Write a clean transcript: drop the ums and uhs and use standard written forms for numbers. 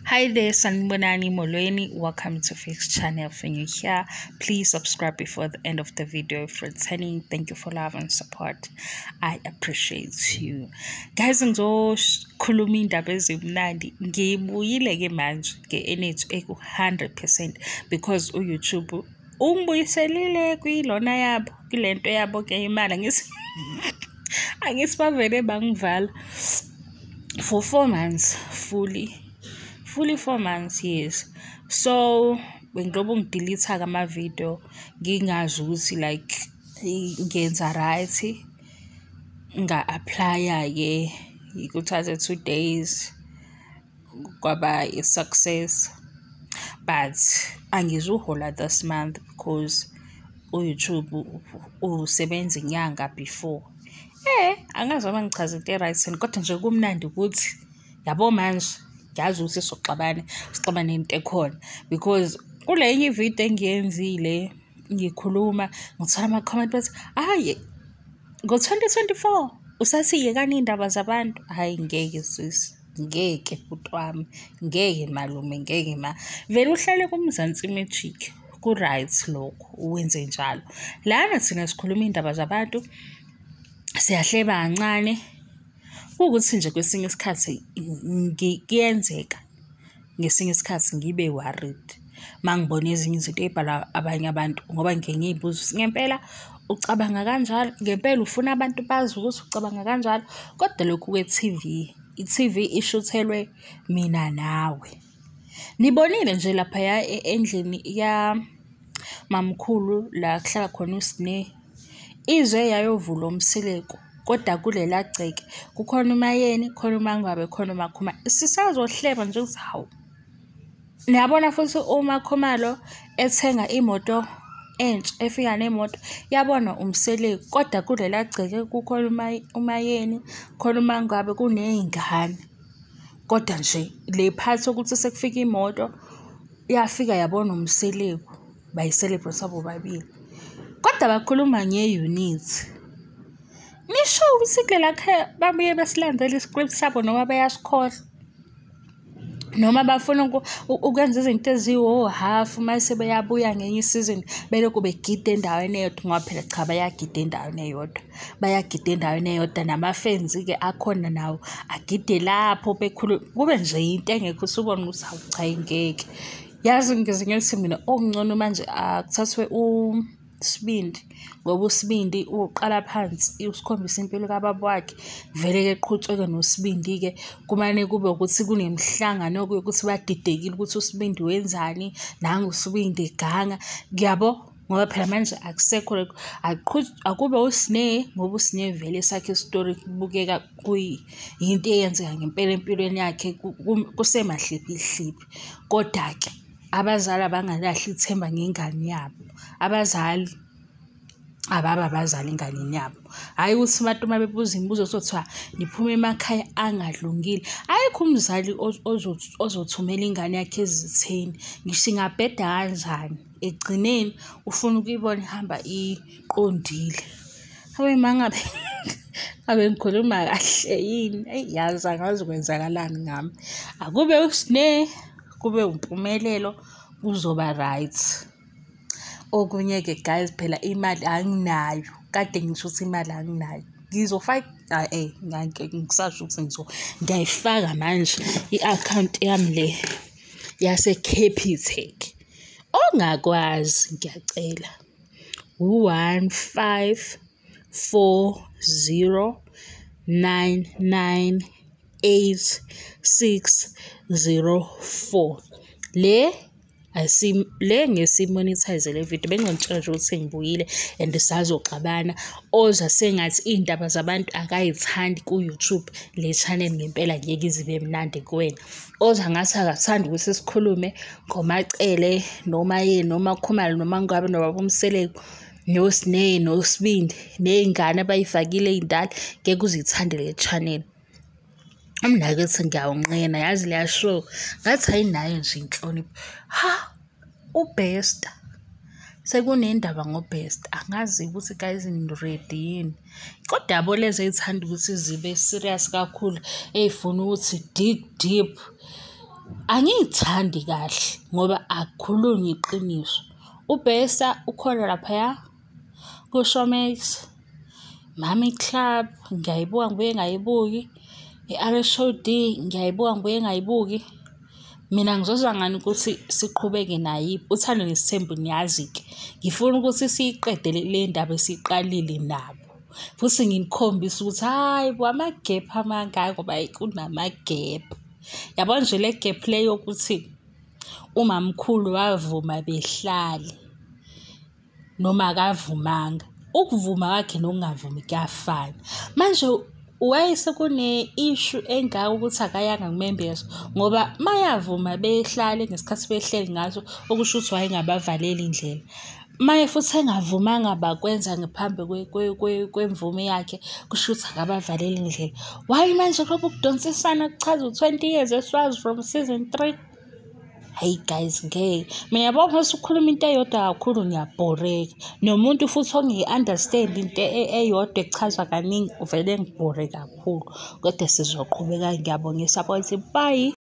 Hi there, Sanibonani Molweni. Welcome to Fix Channel. If you're new here, please subscribe before the end of the video. If returning, thank you for love and support. I appreciate you. Guys, ngizokhuluma indaba ezimnandi. Ngibuyile ke manje nge-energy eku 100% because uYouTube ungibuyiselile kwilona yabo, kulento yabo ke imali angithi angithi bavele bangivala for 4 months fully 4 months, yes. So bengilobe ngidelete ama-video ngingazi ukuthi like ngenza right, nga-apply-a-ke kuthathe 2 days kwaba i-success, but angizuhola this month because uYouTube usebenza inyanga before. Angazi noma ngichaza into e-right, kodwa nje kumnandi ukuthi yabo manje ngiyazi ukuthi soxabana, sixabane into ekhona because kule enye ividiyo engiyenzile ngikhuluma ngithola ama-comment bathi hhayi ngo-2024 usathi yekani iy'ndaba zabantu. Hhayi ngeke sisi, ngeke bhuti wami, ngeke malume, ngeke ma. Vele uhlale kuMzansi Magic, ku-right lokho uwenze njalo. Lana thina sikhuluma iy'ndaba zabantu, siyahleba kancane. Kuwukuthi nje kwesinye isikhathi kuyenzeka ngesinye isikhathi ngibe worried uma ngibona ezinye izinto ey'bhalwa abanye abantu, ngoba ngike ngiy'buze ukuthi ngempela ucabanga kanjalo, ngempela ufuna abantu bazi ukuthi ucabanga kanjalo. Kodwa lokhu kwe-T_V, i-T_V ishuthelwe mina nawe. Nibonile nje laphaya endlini yamamkhulu la kuhlala khona uSne, izwe yayovula umsileko. Kodwa kulela gceke kukhona uMayeni, khona uMangwabe, khona uMakhumalo. Sisazohleba nje ukuthi hawu. Niyabona futhi uMakhumalo ethenga imoto entsha, efika nemoto yabona umseleku, kodwa kulela gceke kukhona uMayeni, khona uMangwabe, kuney'ngane. Kodwa nje le part yokuthi sekufika imoto yafika yabona umseleku, bayi-celebrate bobabili. Kodwa bakhuluma nge-unity. Nisho ukuthi kulela khaya babuye besilandele iscript sabo noma bayasikhohlwa, noma bafuna ukwenza izinto eziwo-half mase beyabuya ngenye isizini belokhu begida endaweni eyodwa, ngoba phela cha bayagida endaweni eyodwa, bayagida endaweni eyodwa. Nama-fans-ke akhona nawo agide lapho bekhuluma, kube nje into engekho usubone ukuthi hawu cha ngeke. Yazi ngize ngithi mina okungcono manje akuthathwe uSibindi, ngoba uSibindi uqala phansi usikhombisa impilo kababa wakhe, vele-ke qhutsheke noSibindi-ke. Kumane kube ukuthi kunemihlangano yokuthi badidekile ukuthi uSibindi wenzani, nangu uSibindi eganga, ngiyabo. Ngoba phela manje akusekho lokho, akube uSne, ngoba uSne vele esakhe isitori kubukeka kuyinto eyenzeka ngempela empilweni yakhe, kusemahliphihliphi. Kodwa-ke abazali abangalahli ithemba ngengane yabo, abazali ababa abazali enganeni yabo. Hhayi ukuthi abantu uma bebuza imibuzo kuzothiwa niphuma emakhaya angalungile. Ayikho umzali ozothumela ingane yakhe ezitheni, ngisho ingabheda kanjani, ekugcineni ufuna ukuyibona ihamba iqondile. Habe mangabe ngabe ngikhuluma kahle yini? Eyi yazi angazi kwenzakalani ngami. Akube uSne, kube uMpumelelo, kuzoba right. Okunye-ke guys, phela imali anginayo, kade ngisho ukuthi imali anginayo. Ngizofaka ngisasho ukuthi ngiyayifaka manje i-akhawunti yami le yase-Capitec. Ongakwazi ngiyacela, u-1 5 4 0 9 9 8 6 0 4. Le le ngesi-monetize le video, bengingitshela nje ukuthi ngibuyile and sazoxabana. Oza sengathi iy'ndaba zabantu akayithandi ku-YouTube, le channel ngempela ngeke ize ibe mnandi kuwena. Oza ngathi akathandi ukuthi sikhulume ngoMacele noma yena noma Khumalo noma Ngwabe nobaba uMseleku noSne noSibindi ney'ngane abayifakile ey'ndala, ngeke uzithande le channel. Umnakethi ngiyawunqena yazi leya show ngathi ayinayo nje inhlonipho. Ha, uBester sekunendaba ngoBester, angazi ukuthi guys ni-ready yini. Kodwa yabo lezi ey'thanda ukuthi zibe serious kakhulu, ey'funa ukuthi dig deep. Angiyithandi kahle ngoba akukhulunywa iqiniso. UBester ukhona laphaya ku-Showmax, Mommy Club ngiyayibuka ngibuye ngingayibuki, i-R_H_O_D ngiyayibuka ngibuye ngingayibuki. Mina ngizozwa ngani ukuthi siqhubeke nayo Uthando Nesithembu niyazi-ke. Ngifuna ukuthi siyiqede le ndaba esiyiqalile nabo. Futhi nginikhombise ukuthi hhayi bo amagephu amangaka ngoba hhayi kunamagephu. Yabo nje le gephu le yokuthi umamkhulu wavuma behlale noma akavumanga. Ukuvuma kwakhe nokungavumi kuyafana. Manje why sekune-issue engaka ukuthi akayanga kumembeso ngoba mayavuma behlale ngesikhathi behleli ngaso okusho ukuthi wayengabavaleli indlela. Maye futhi engavumanga bakwenza ngaphambi kwemvume yakhe kusho ukuthi akabavaleli indlela. Why manje kulobu kudonsisana kuchaza u-20 years eswazi from season 3? Hhayi guys ngeke. Mina yabo mase ukhuluma into eyodwa kakhulu ngiyabhoreka. Nomuntu futhi ongayi-understand into eyodwa echazwa kaningi uvele ngibhore kakhulu. Kodwa sizoqhubeka ngiyabonga i-support. Bye.